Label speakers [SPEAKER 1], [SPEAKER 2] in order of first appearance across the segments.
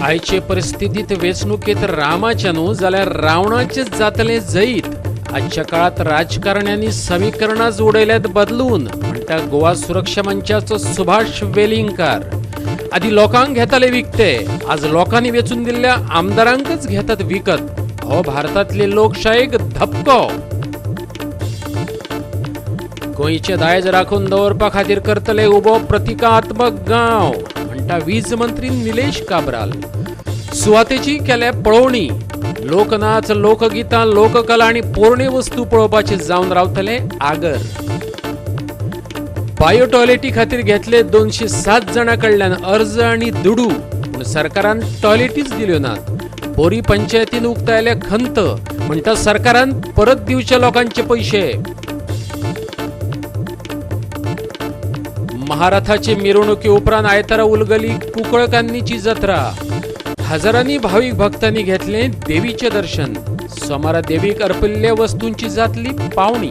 [SPEAKER 1] आयचे परिस्थितीत वेंचणुकेत रामाचें न्हू जाल्यार रावणाचेच जातलें जैत. आजच्या काळात राजकारण्यांनी समीकरणाच उडयल्यात बदलून, म्हणटा गोवा सुरक्षा मंचाचो सुभाष वेलिंगकार. आदी लोकांक घेताले विकते, आज लोकांनी वेंचून दिल्ल्या आमदारांकच घेतात विकत. हो भारतांतले लोकशायेक धपको. गोंयचें दायज राखून दवरपा खातीर करतले उबो प्रतिकात्मक गांव, म्हणटा वीज मंत्री निलेश काब्राल. सुवातेची केल्या पळोवणी. लोकनाच, लोकगितां, लोककला आनी पोरणे वस्तू पळोवपाचे जावन रावतले आगर. बायो टॉयलेटी खातीर घेतले 207 जाणां कडल्यान अर्ज आनी दुडू, पूण सरकारान टॉयलेटीच दिल्यो नात. बोरी पंचायतीन उक्तायल्या खंत, म्हणटा सरकारान परत दिवचे लोकांचे पयशे. महारथाचे मिरवणुकी उपरांत आयतारा उलगली कुंकळकान्नीची जत्रा. हजारांनी भाविक भक्तांनी घेतले देवीचे दर्शन. सोमारा देवीक अर्पिल्ल्या वस्तूंची जातली पावणी.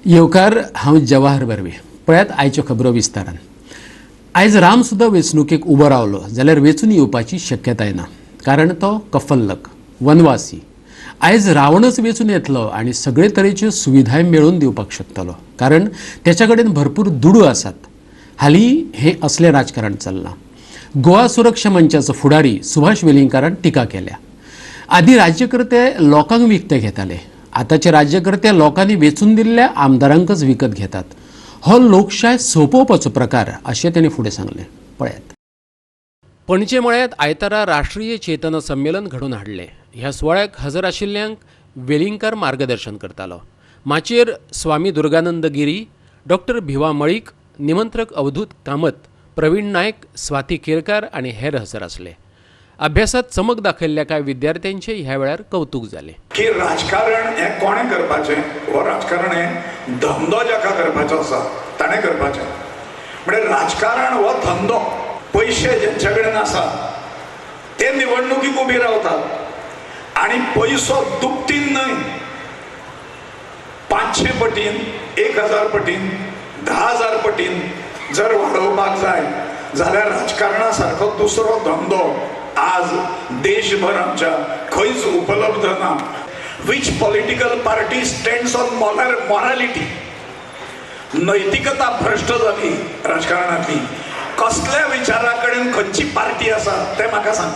[SPEAKER 1] येवकार, हांव जवाहर बर्वे. पळयात आयच्यो खबरो विस्तारान. आयज राम सुद्दां वेंचणुकेक उबो रावलो जाल्यार वेंचून येवपाची शक्यताय ना, कारण तो कफल्लक, वनवासी. आयज रावणच वेंचून येतलो आनी सगळे तरेच्यो सुविधाय मेळोवन दिवपाक शकतलो, कारण तेच्या कडेन भरपूर दुडू आसात. हालीं हें असलें राजकारण चल्लां. गोवा सुरक्षा मंचाचो फुडारी सुभाष वेलिंगकारान टिका केल्या. आदी राज्यकर्ते लोकांक विकते घेताले, आतांचे राज्यकर्ते लोकांनी वेंचून दिल्ल्या आमदारांकच विकत घेतात. हो लोकशाय सोंपोवपाचो प्रकार, अशें ताणें फुडें सांगलें. पळयात. पणजे मळ्यात आयतारा राष्ट्रीय चेतना संमेलन घडोवन हाडलें. ह्या सुवाळ्याक हजर आशिल्ल्यांक वेलिंगकार मार्गदर्शन करतालो. माचयेर स्वामी दुर्गानंद गिरी, डॉक्टर भिवा मळीक, निमंत्रक अवधूत कामत, प्रवीण नायक, स्वाती केरकार आनी हेर हजर आसले. अभ्यासात चमक दाखयल्ल्या कांय विद्यार्थ्यांचे ह्या वेळार कौतुक जालें.
[SPEAKER 2] की राजकारण हें कोणें करपाचें? हो राजकारण हें धंदो जाका करपाचो आसा ताणें करपाचें. म्हणजे राजकारण हो धंदो. पयशे जेंच्या कडेन आसा ते निवडणुकीक उबी रावतात आनी पयसो दुपटीन न्हय, 500 पटीन, 1000 पटीन, 10,000 पटीन जर वाडोवपाक जाय जाल्यार राजकारणा सारको दुसरो धंदो आज देशभर आमच्या खंयच उपलब्ध ना. Which political party stands on morality? नैतिकता भ्रष्ट जाली राजकारणांतली. कसल्या विचारा कडेन खंयची पार्टी आसा तें म्हाका सांग.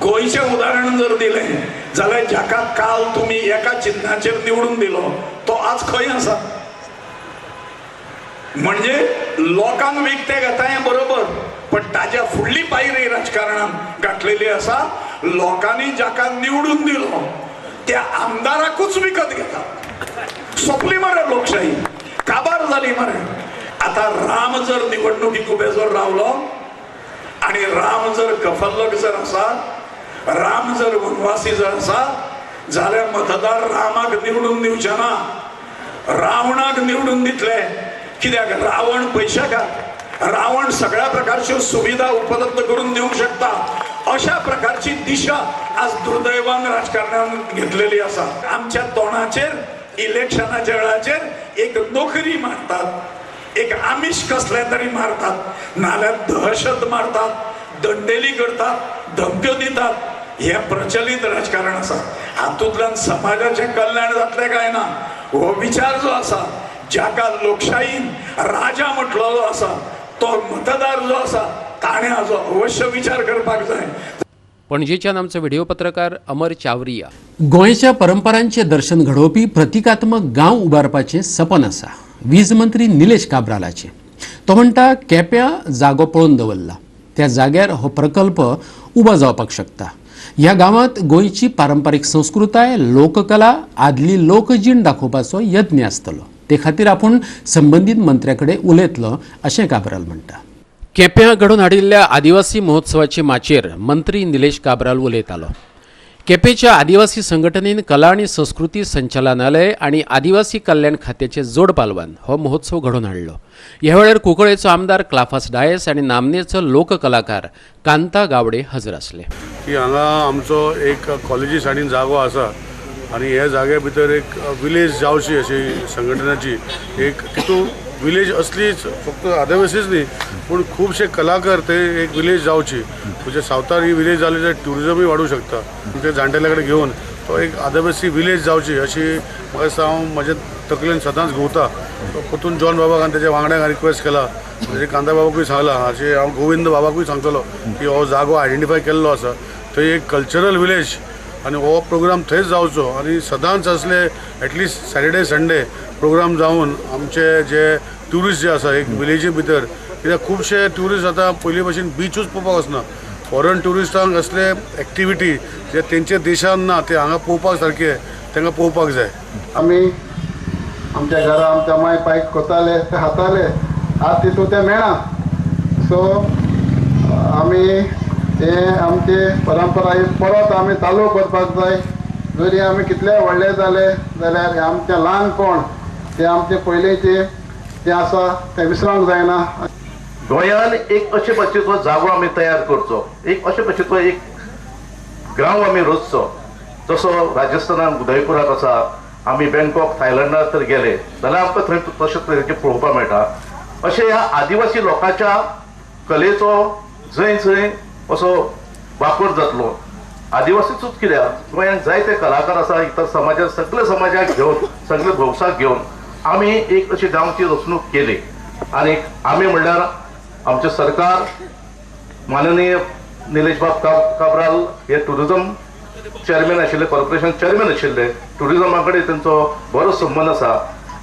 [SPEAKER 2] गोंयचें उदाहरण जर दिलें जाल्यार जाका काल तुमी एका चिन्हाचेर निवडून दिलो तो आज खंय आसा? म्हणजे लोकांक विकते घेता हें बरोबर, पण ताज्या फुडली पायरी राजकारणान गाठलेली आसा. लोकांनी जाका निवडून दिलो त्या आमदाराकूच विकत घेता. सोंपली मरे लोकशाही, काबार जाली मरे. आता राम जर निवडणुकीक उबे जर रावलो आनी राम जर कफल्लक जर आसा, राम जर वनवासी जर आसा जाल्यार मतदार रामाक निवडून दिवचे ना, रावणाक निवडून दितले. कित्याक? रावण पयशाकार, रावण सगळ्या प्रकारच्यो सुविधा उपलब्ध करून दिवंक शकता. अशा प्रकारची दिशा आज दुर्दैवान राजकारणान घेतलेली आसा. आमच्या तोंडाचेर इलेक्शनाच्या वेळाचेर एक नोकरी मारतात, एक आमिश कसलें तरी मारतात, नाल्यार दहशत मारतात, दंडेली करतात, धमक्यो दितात. हें प्रचलित राजकारण आसा. हातूंतल्यान समाजाचें कल्याण जातलें काय ना हो विचार जो आसा, जाका लोकशाहीन राजा म्हटलेलो आसा तो मतदार जो आसा ताणें हाजो अवश्य विचार करपाक जाय.
[SPEAKER 1] पणजेच्यान आमचो व्हिडिओ पत्रकार अमर चावरिया. गोंयच्या परंपरांचें दर्शन घडोवपी प्रतिकात्मक गांव उबारपाचें सपन आसा वीज मंत्री निलेश काब्रालाचें. तो म्हणटा केप्यां जागो पळोवन दवरला, त्या जाग्यार हो प्रकल्प उबो जावपाक शकता. ह्या गांवांत गोंयची पारंपारीक संस्कृताय, लोककला, आदली लोकजीण दाखोवपाचो यत्न आसतलो. ते खातीर आपूण संबंदीत मंत्र्या कडेन उलयतलो अशें काब्राल म्हणटा. केप्यां घडोवन हाडिल्ल्या आदिवासी महोत्सवाचे माचयेर मंत्री निलेश काब्राल उलयतालो. केपेंच्या आदिवासी संघटनेन कला आनी संस्कृती संचालनालय आनी आदिवासी कल्याण खात्याचे जोड पालवान हो महोत्सव घडोवन हाडलो. ह्या वेळार कुंकळेचो आमदार क्लाफास डायस आनी नामनेचो लोककलाकार कांता गावडे हजर आसले.
[SPEAKER 3] की हांगा आमचो एक कॉलेजी सायडीन जागो आसा आनी ह्या जाग्या भितर एक विलेज जावची अशी संघटनाची एक तितून विलेज असलीच फक्त आदिवासीच न्ही पूण खुबशे कलाकार ते एक विलेज जावची. म्हणजे सावथार ही विलेज जाली जाल्यार ट्युरिजमूय वाडूं शकता. आमच्या जाणटेल्या कडेन घेवन तो एक आदिवासी विलेज जावची अशी म्हाका दिसता हांव म्हज्या तकलेन सदांच घुंवता. परतून जॉन बाबाक आनी तेच्या वांगड्यांक रिक्वेस्ट केला, म्हणजे कांता बाबाकूय सांगला, अशें हांव गोविंद बाबाकूय सांगतलो की हो जागो आयडेंटिफाय केल्लो आसा, थंय एक कल्चरल विलेज आनी हो प्रोग्राम थंयच जावचो आनी सदांच असले at least Saturday Sunday programme जावन आमचे जे ट्युरिस्ट जे आसा एक विलेजी भितर, कित्याक खुबशे ट्युरिस्ट आतां पयलीं भशेन बिचूच पळोवपाक वचना. फॉरन ट्युरिस्टांक असले एक्टिविटी जे तेंच्या देशान ना ते हांगा पळोवपाक सारके तांकां पळोवपाक जाय.
[SPEAKER 4] आमी आमच्या घरा आमच्या माय पायक कोताले ते खाताले, आतां तितून ते मेळना. सो आमी हे आमचे परंपरा ही परत आमी चालू करपाक जाय. जरी आमी कितले व्हडले जाले जाल्यार आमचें ल्हानपण ते आमचे पयलींचे जें आसा तें विसरोंक जायना.
[SPEAKER 5] गोंयान एक अशे भाशेचो जागो आमी तयार करचो, एक अशे भाशेचो एक गांव आमी रचचो जसो राजस्थानान उदयपुराक आसा. आमी बँकॉक थायलंडाक तर गेले जाल्यार आमकां थंय तशे तरेचे पळोवपाक मेळटा. अशे ह्या आदिवासी लोकांच्या कलेचो जंय जंय असो वापर जातलो. आदिवासीचूच कित्याक गोंयांत जायते कलाकार आसा, इतर समाजात सगळे समाजाक घेवन सगळे भौसाक घेवन आमी एक अशी गांवची रचणूक केली. आनी आमी म्हणल्यार आमचें सरकार माननीय निलेश बाब काब्राल हे टुरिजम चेअरमॅन आशिल्ले, कॉर्पोरेशन चेअरमॅन आशिल्ले, टुरिजमा कडेन तेंचो बरो संबंद आसा.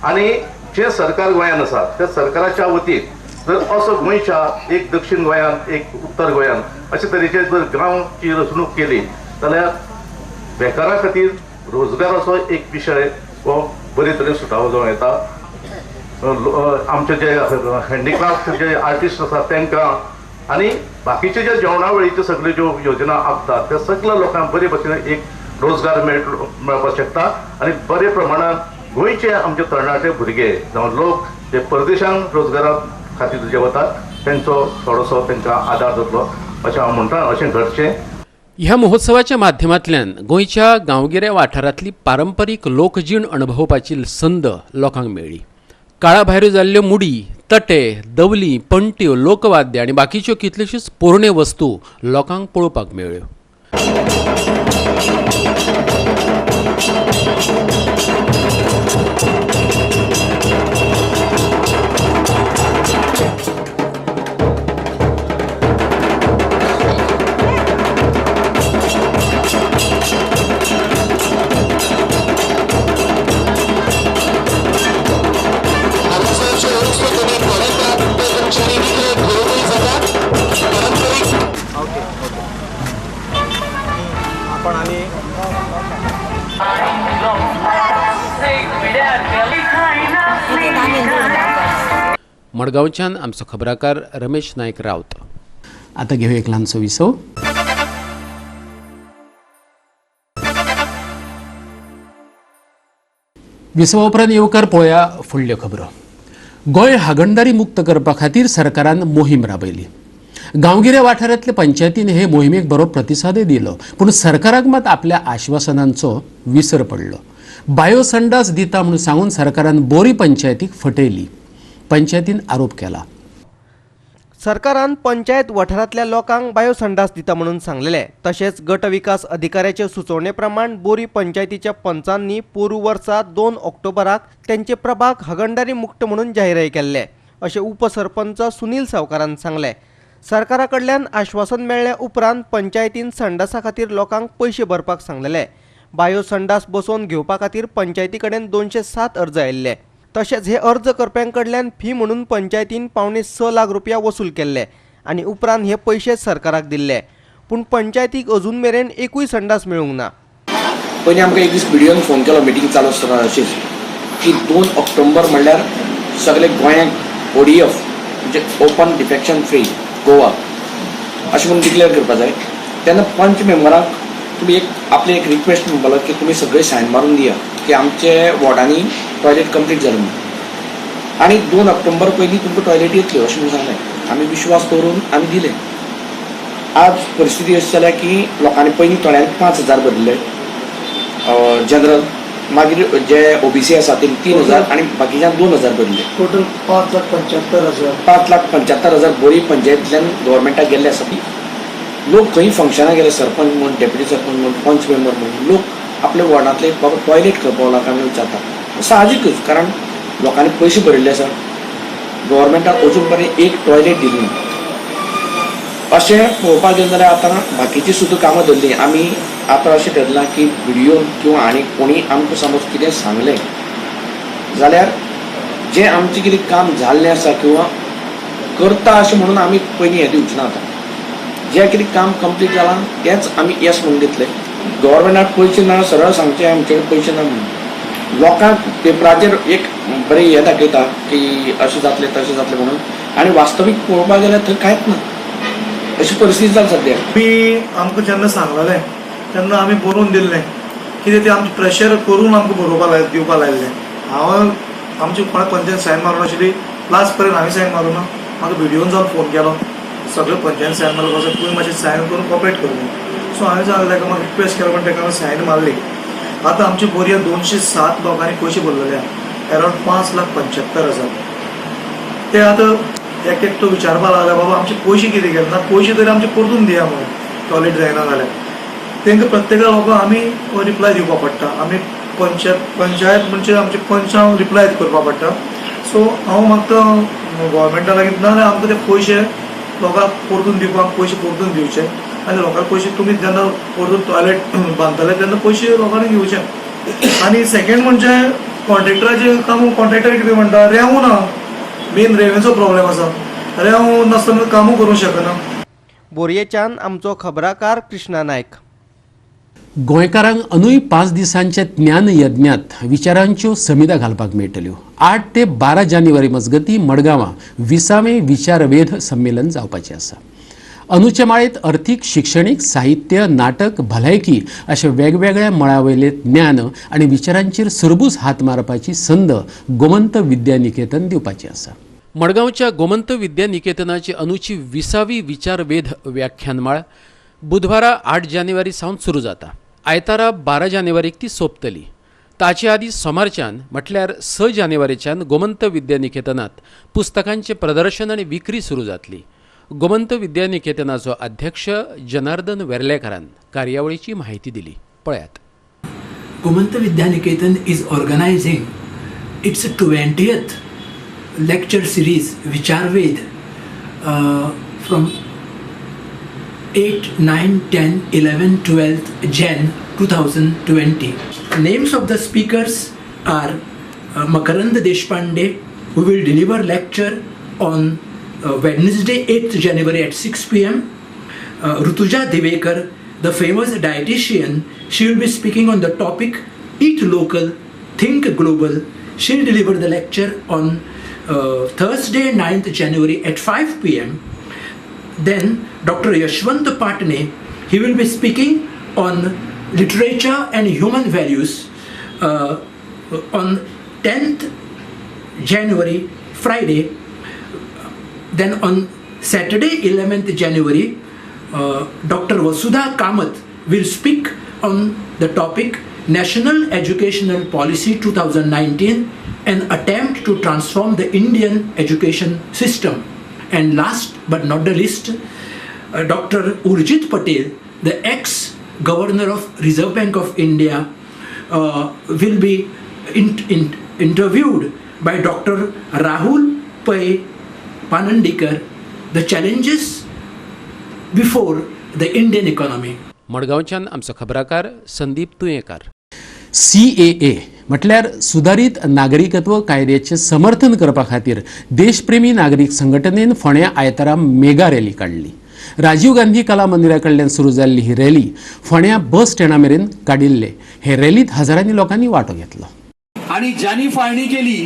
[SPEAKER 5] आनी जें सरकार गोंयांत आसा त्या सरकाराच्या वतीन जर असो गोंयच्या एक दक्षिण गोंयांत एक उत्तर गोंयांत अशे तरेचे जर गांवची रचणूक केली जाल्यार बेकारा खातीर रोजगाराचो एक विशय हो बरे तरेन सुटावो जावं येता. आमचे जे हँडिक्राफ्ट जे आर्टिस्ट आसा तांकां आनी बाकीचे जे जेवणा वेळीच्यो सगळ्यो ज्यो योजना आसतात त्या सगळ्या लोकांक बरे भशेन एक रोजगार मेळपाक शकता. आनी बरे प्रमाणान गोंयचे आमचे तरणाटे भुरगे जावं लोक जे परदेशांत रोजगारा खातीर जे वतात तेंचो थोडोसो तांकां आदार जातलो अशें हांव म्हणटा. अशें घडचें.
[SPEAKER 1] ह्या महोत्सवाच्या माध्यमांतल्यान गोंयच्या गांवगिऱ्या वाठारांतली पारंपरीक लोकजीण अणभवपाची संद लोकांक मेळ्ळी. काळा भायर जाल्ल्यो मुडी, तटे, दवली, पणट्यो, लोकवाद्य आनी बाकीच्यो कितल्योश्योच पोरण्यो वस्तू लोकांक पळोवपाक मेळ्ळ्यो. मडगांवच्यान आमचो खबराकार रमेश नायक रावत. आतां घेवया एक ल्हानसो विसव. विसवा उपरांत येवकार पळोवया फुडल्यो खबरो. गोंय हागणदारी मुक्त करपा खातीर सरकारान मोहीम राबयली. गांवगिऱ्या वाठारांतल्या पंचायतीन हे मोहिमेक बरो प्रतिसादय दिलो, पूण सरकाराक मात आपल्या आश्वासनांचो विसर पडलो. बायो संडास दिता म्हणून सांगून सरकारान बोरी पंचायतीक फटयली. पंचायतीन आरोप केला.
[SPEAKER 6] सरकारान पंचायत वाठारांतल्या लोकांक बायो संडास दिता म्हणून सांगलेले. तशेंच गट विकास अधिकाऱ्याचे सुचोवणे प्रमाण बोरी पंचायतीच्या पंचांनी पोरू वर्सा 2 ऑक्टोबराक त्यांचे प्रभाग हगणदारी मुक्त म्हणून जाहीरय केल्ले अशें उपसरपंच सुनील सावकारान सांगले. सरकारा कडल्यान आश्वासन मेळ्ळ्या उपरांत पंचायतीन संडासा खातीर लोकांक पयशे भरपाक सांगलेले. बायो संडास बसोवन घेवपा खातीर पंचायती कडेन 207 अर्ज आयिल्ले. तशेंच हे अर्ज करप्यां कडल्यान फी म्हणून पंचायतीन 5.75 लाख रुपया वसूल केल्ले आनी उपरांत हे पयशे सरकाराक दिल्ले. पूण पंचायतीक अजून मेरेन एकूय संडास मेळूंक ना.
[SPEAKER 7] पयलीं आमकां एक दीस बीडीओन फोन केलो मिटींग चालू आसतना अशीच की 2 ऑक्टोबर म्हणल्यार सगळे गोंयांक ओडीएफ म्हणजे ओपन डिफेक्शन फ्री गोवा अशें म्हणून डिक्लेअर करपाक जाय. तेन्ना पंच मेंबरांक तुमी एक आपले एक रिक्वेस्ट म्हणपाक की तुमी सगळे सायन मारून दिया की आमचे वॉर्डांनी टॉयलेट कंप्लीट जालें म्हणून आनी 2 ऑक्टोबर पयलीं तुमकां टॉयलेट येतल्यो अशें म्हणून सांगलें. आमी विश्वास दवरून आमी दिले. आज परिस्थिती अशी जाल्या की लोकांनी पयलीं थोड्यांनी 5,000 भरिल्ले जनरल, मागीर जे ओबीसी आसा ते 3,000 आनी बाकीच्यान 2,000 भरले.
[SPEAKER 8] टोटल 5,75,000.
[SPEAKER 7] 5,75,000 बोरी पंचायतींतल्यान गव्हर्मेंटाक गेल्ले आसा. लोक खंय फंक्शनाक गेले, सरपंच म्हूण, डेप्युटी सरपंच म्हूण, पंच मेंबर म्हूण, लोक आपल्या वॉर्डांतले बाबा टॉयलेट खंय पावला काय म्हणून विचारता. साहजिकूच, कारण लोकांनी पयशे भरिल्ले आसा, गव्हर्मेंटान अजून पर्यंत एक टॉयलेट दिली ना. अशें पळोवपाक गेलें जाल्यार आतां बाकीची सुद्दां कामां धरलीं आमी. आतां अशें ठरलां की व्हिडियो किंवा आनी कोणी आमकां समज कितें सांगलें जाल्यार जें आमचें कितें काम जाल्लें आसा किंवा करता अशें म्हणून आमी पयलीं हें दिवचें ना. आतां जें कितें काम कंप्लीट जालां तेंच आमी येस म्हणून दितले. गव्हर्मेंटाक पयशे ना, सरळ सांगचें आमचे कडेन पयशे ना म्हणून. लोकांक पेपराचेर एक बरें हें दाखयता की अशें जातलें तशें जातलें म्हणून, आनी वास्तवीक पळोवपाक गेल्यार थंय कांयच ना, अशी परिस्थिती जाल्या सद्या.
[SPEAKER 8] आमी आमकां जेन्ना सांगलेलें तेन्ना आमी बरोवन दिल्लें कितें तें आमचें प्रेशर करून आमकां बरोवपा दिवपा लायल्लें. हांव आमची कोणा पंचायत सायन मारूंक नाशिल्ली, लास्ट पर्यंत हांवें सायन मारूं ना. म्हाका बिडिओन जावन फोन केलो, सगळे पंचायत सायन मारलो कसो तुवें मातशें सायन करून कॉपरेट करूं. सो हांवें सांगलें ताका, म्हाका रिक्वेस्ट केलो, पण ताका हांवें सायन मारली. आतां आमच्या बोरयान 207 लोकांनी पयशे भरलेले आहा, अरावंड 5,75,000. ते आतां एक एकटो विचारपा लागला, बाबा आमचे पयशे कितें गेले ना, पयशे तरी आमचे परतून दिया म्हणून. टॉयलेट जायना जाल्यार तांकां प्रत्येका लोकांक आमी रिप्लाय दिवपा पडटा. आमी पंचायत म्हणजे आमचे पंचांक रिप्लाय करपा पडटा. सो हांव मागता गव्हर्मेंटा लागीं, ना जाल्यार आमकां ते पयशे लोकांक परतून दिवपाक, पयशे परतून दिवचे आनी लोकांक पयशे तुमी जेन्ना परतून टॉयलेट बांदतले तेन्ना पयशे लोकांनी घेवचे. आनी सेकंड म्हणजे कॉन्ट्रेक्टराचें काम. कॉन्ट्रेक्टर कितें म्हणटा, रेंव ना, मेन रेंवेचो प्रॉब्लेम आसा, रेंव नासतना कामूय करूंक शकना.
[SPEAKER 6] बोरयेच्यान आमचो खबराकार कृष्णा नायक.
[SPEAKER 1] गोंयकारांक अंदूय 5 दिसांच्या ज्ञान यज्ञात विचारांच्यो समिधा घालपाक मेळटल्यो. 8 ते 12 जानेवारी मजगतीं मडगांवां 20वें विचारवेध संमेलन जावपाचें आसा. अंदूच्या माळेंत अर्थीक, शिक्षणीक, साहित्य, नाटक, भलायकी अशा वेगवेगळ्या मळावयले ज्ञान आनी विचारांचेर सुरबूस हात मारपाची संद गोमंत विद्या निकेतन दिवपाची आसा. मडगांवच्या गोमंत विद्या निकेतनाची अंदूची 20वी विचारवेध व्याख्यानमाळ बुधवारा 8 जानेवारी सावन सुरू जाता. आयतारा 12 जानेवारीक ती सोंपतली. ताचे आदीं सोमारच्यान म्हटल्यार 6 जानेवारीच्यान गोमंत विद्या निकेतनात पुस्तकांचें प्रदर्शन आनी विक्री सुरू जातली. गोमंत विद्या निकेतनाचो अध्यक्ष जनार्दन वेर्लेकारान कार्यावळीची म्हायती दिली, पळयात.
[SPEAKER 9] Gomant Vidya Niketan is organizing its 20th lecture series Vicharved from 8, 9, 10, 11, 12th Jan 2020. Names of the speakers are Makarand Deshpande, who will deliver lecture on Wednesday 8th January at 6 pm. Rutuja Divekar, the famous dietitian, she will be speaking on the topic Eat Local, Think Global. She'll deliver the lecture on Thursday 9th January at 5 pm. Then Dr. Yashwant Patne, he will be speaking on literature and human values on 10th January, Friday. Then on Saturday, 11th January, Dr. Vasudha Kamath will speak on the topic National Educational Policy 2019, an attempt to transform the Indian education system. And last but not the least, Dr. Urjit Patel, the ex-governor of Reserve Bank of India, will be interviewed by Dr. Rahul Pai Panandikar, the challenges before the Indian economy.
[SPEAKER 1] मडगांवच्यान आमचो खबराकार Sandeep Tuyenkar. CAA म्हटल्यार सुदारीत नागरिकत्व कायद्याचें समर्थन करपा खातीर देशप्रेमी नागरीक संघटनेन फोंड्या आयतारा मेगा रॅली काडली. राजीव गांधी कला मंदिरा कडल्यान सुरू जाल्ली ही रॅली फोंड्या बस स्टँडा मेरेन काडिल्ले. हे रॅलीत हजारांनी लोकांनी वांटो घेतलो.
[SPEAKER 10] आणि ज्यांनी फाळणी केली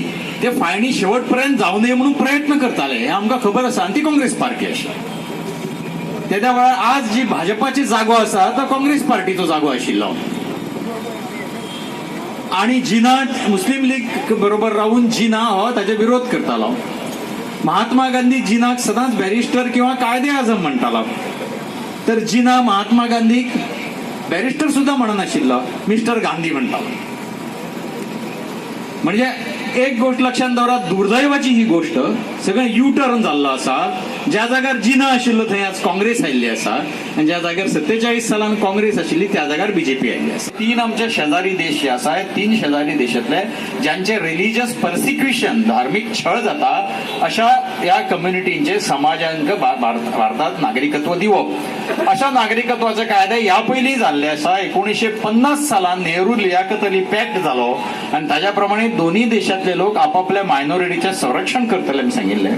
[SPEAKER 10] ते फाळणी शेवटपर्यंत जावं नये म्हणून प्रयत्न करताले हे आमकां खबर आसा, आनी ती काँग्रेस पार्टी आशिल्ली तेद्या वेळार. आज जी भाजपाची जागो आसा तो काँग्रेस पार्टीचो जागो आशिल्लो आणि जिना मुस्लीम लीग बरोबर रावून जिना हो ताजे विरोध करतालो. महात्मा गांधी जिनाक सदांच बॅरिस्टर किंवा कायदे आझम म्हणटालो, तर जिना महात्मा गांधीक बॅरिस्टर सुद्धा म्हणनाशिल्लो, मिस्टर गांधी म्हणटालो. म्हणजे एक गोष्ट लक्षात दवरात, दुर्दैवाची ही गोष्ट, सगळें यू टर्न जाल्लो आसा. ज्या जाग्यार जिना आशिल्लो थंय आज काँग्रेस आयिल्ली आसा आनी ज्या जाग्यार 47 सालान काँग्रेस आशिल्ली त्या जाग्यार बीजेपी आयिल्ली आसा. तीन आमचे शेजारी देश जे आसा, तीन शेजारी देशांतले ज्यांचे रिलिजियस पर्सिक्युशन, धार्मीक छळ जाता अशा ह्या कम्युनिटींचे समाजांक भारतात नागरिकत्व दिवप, अशा नागरिकत्वाचे कायदे ह्या पयलीं जाल्ले आसा. 1950 सालान नेहरू लियाकत अली पॅक्ट जालो आनी ताज्या प्रमाणे दोन्ही देशांतले लोक आपापल्या मायनॉरिटीचें संरक्षण करतले म्हूण सांगिल्लें.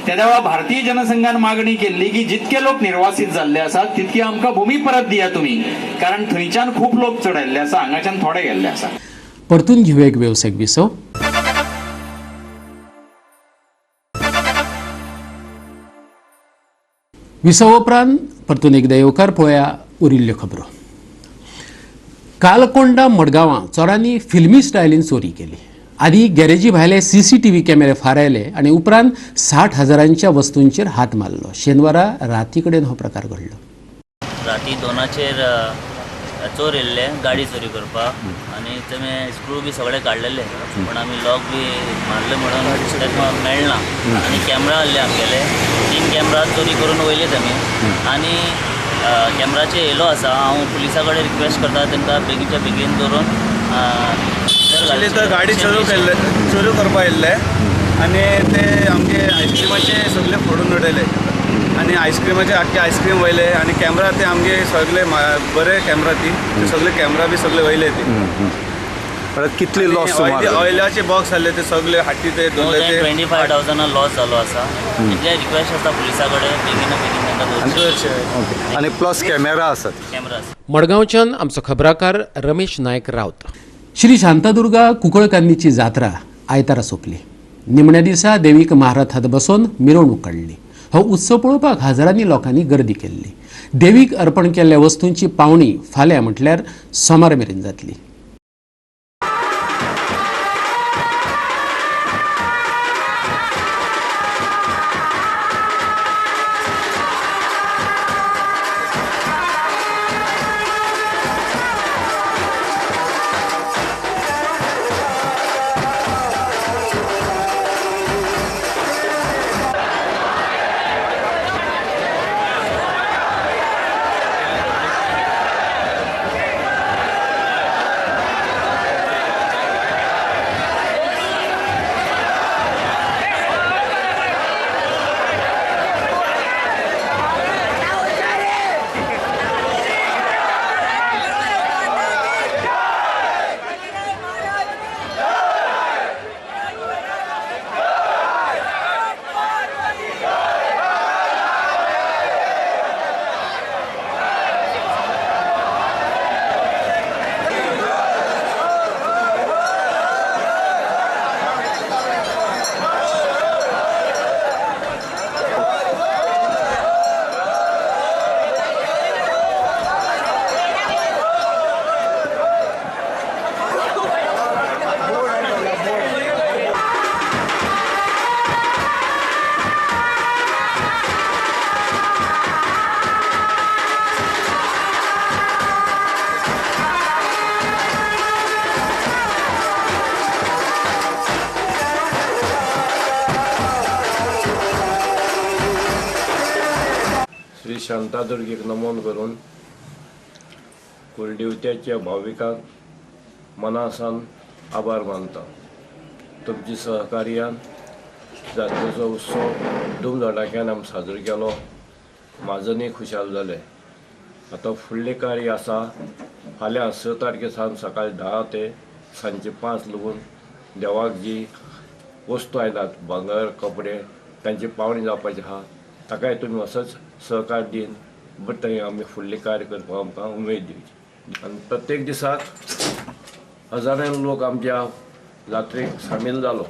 [SPEAKER 10] तेन्ना वेळार भारतीय जनसंघान मागणी केल्ली की जितके लोक निर्वासित जाल्ले आसात तितकी आमकां भूमी परत दिया तुमी, कारण थंयच्यान खूब लोक चड आयिल्ले आसा, हांगाच्यान थोडे गेल्ले आसा.
[SPEAKER 1] परतून घेवया एक वेवसायीक विसव. विसव उपरांत परतून एकदा येवकार. पळोवया उरिल्ल्यो खबरो. कालकोंडा मडगांवां चोरांनी फिल्मी स्टायलीन चोरी केली. आदी गॅरेजी भायले सीसीटीव्ही कॅमेरे फारायले आनी उपरांत 60 हजारांच्या वस्तूंचेर हात मारलो. शेनवारा राती कडेन हो प्रकार घडलो.
[SPEAKER 11] राती 2 चोर येयल्ले गाडी चोरी करपाक आनी तेमी स्क्रू बी सगळे काडलेले, पूण आमी लॉक बी मारले म्हणून ताका मेळना. आनी कॅमरा आहले आमगेले, 3 कॅमरा चोरी करून वयले तेमी आनी कॅमराचे येयलो आसा. हांव पुलिसा कडेन रिक्वेस्ट करता तांकां बेगीनच्या बेगीन दवरून.
[SPEAKER 12] तर गाडी चोरी करपाक येयल्ले आनी ते आमगे आयस्क्रिमाचे सगळे फोडून उडयले आनी आयस्क्रिमाचे आख्खे आयस्क्रीम वयले आनी कॅमरा ते आमगे सगळे बरे कॅमरा ती ते सगळे कॅमरा बी सगळे वयले ते.
[SPEAKER 13] कितले लॉस?
[SPEAKER 12] ऑयलाचे बॉक्स आहले ते सगळे हाटी ते
[SPEAKER 11] मोर दॅन 25,000 लॉस जालो आसा. इतले रिक्वेस्ट आसा पुलिसा कडेन बेगीन बेगीन तांकां दवरचें.
[SPEAKER 13] आनी प्लस कॅमेरा आसात.
[SPEAKER 11] कॅमेरा आसा.
[SPEAKER 1] मडगांवच्यान आमचो खबराकार रमेश नायक रावत. श्री शांतादुर्गा कुंकळकान्नीची जात्रा आयतारा सोंपली. निमण्या दिसा देवीक महारथात बसोवन मिरवणूक काडली. हो उत्सव पळोवपाक हजारांनी लोकांनी गर्दी केल्ली. देवीक अर्पण केल्ल्या वस्तूंची पावणी फाल्यां म्हटल्यार सोमार मेरेन जातली.
[SPEAKER 14] श्री शांतादुर्गेक नमन करून कुलदेवत्याच्या भाविकांक मनासान आभार मानता. तुमची सहकार्यान जात्रेचो उत्सव धुमधडाक्यान आमी साजरो केलो. म्हाजनूय खुशाल जाले. आतां फुडलें कार्य आसा फाल्यां 6 तारखे सावन सकाळी 10 ते सांजचे 5 लागून देवाक जी वस्तू आयल्यात भांगर कपडे तांची पावणी जावपाची आहा. ताकाय तुमी असोच सहकार दीन बट आमी फुडलें कार्य करपाक आमकां उमेद दिवची. आनी प्रत्येक दिसाक हजारांनी लोक आमच्या जात्रेक सामील जालो.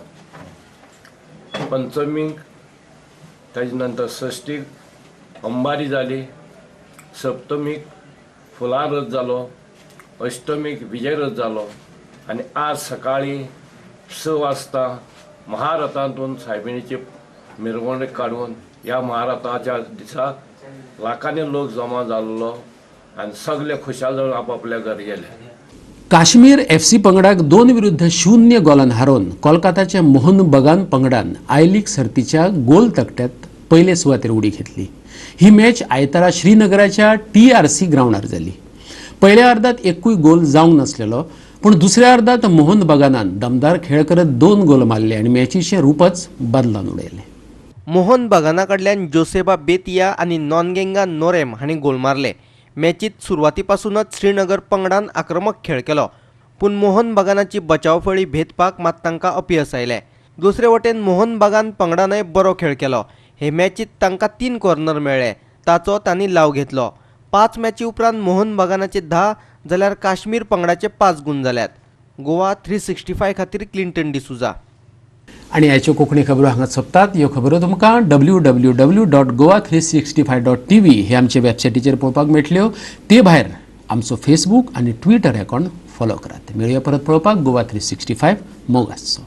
[SPEAKER 14] पंचमीक ताजे नंतर षष्टीक अंबारी जाली, सप्तमीक फुलां रथ जालो, अष्टमीक विजय रथ जालो आनी आज सकाळीं 6 वाजता महारथांतून सायबिणीची मिरवणूक काडून ह्या महारथाच्या दिसाक लाखांनी लोक जमा जाल्लो आनी सगळे खुशाल जावन आपापल्या घरा गेले.
[SPEAKER 1] काश्मीर एफसी पंगडाक 2-0 गोलान हारोवन कोलकाताच्या मोहन बगान पंगडान I league सर्तीच्या गोल तकट्यात पयले सुवातेर उडी घेतली. ही मॅच आयतारा श्रीनगराच्या टीआरसी ग्रावंडार जाली. पयल्या अर्दात एकूय गोल जावंक नासलेलो, पूण दुसऱ्या अर्दात मोहन बगानान दमदार खेळ करत 2 गोल मारले आनी मॅचीचें रुपच बदलान उडयलें.
[SPEAKER 6] मोहन बगाना कडल्यान जोसेबा बेतिया आनी नॉनगेंगा नोरेम हांणी गोल मारले. मॅचीत सुरवातीपासूनच श्रीनगर पंगडान आक्रमक खेळ केलो, पूण मोहन बगानाची बचावफळी भेदपाक मात तांकां अपयस आयलें. दुसरे वटेन मोहन बगान पंगडानय बरो खेळ केलो. हे मॅचीत तांकां 3 कॉर्नर मेळ्ळे, ताचो तांणी लाव घेतलो. 5 मॅची उपरांत मोहन बगानाचे 10 जाल्यार काश्मीर पंगडाचे 5 गूण जाल्यात. गोवा 365 खातीर क्लिंटन डिसुजा.
[SPEAKER 1] आनी ह्याच्यो कोंकणी खबरो हांगा सोंपतात. ह्यो खबरो तुमकां www.goa365.tv हे आमचे वेबसायटीचेर पळोवपाक मेळटल्यो. ते भायर आमचो फेसबूक आनी ट्विटर अकावंट फॉलो करात. मेळुया परत पळोवपाक. गोवा 365 मोग आसचो.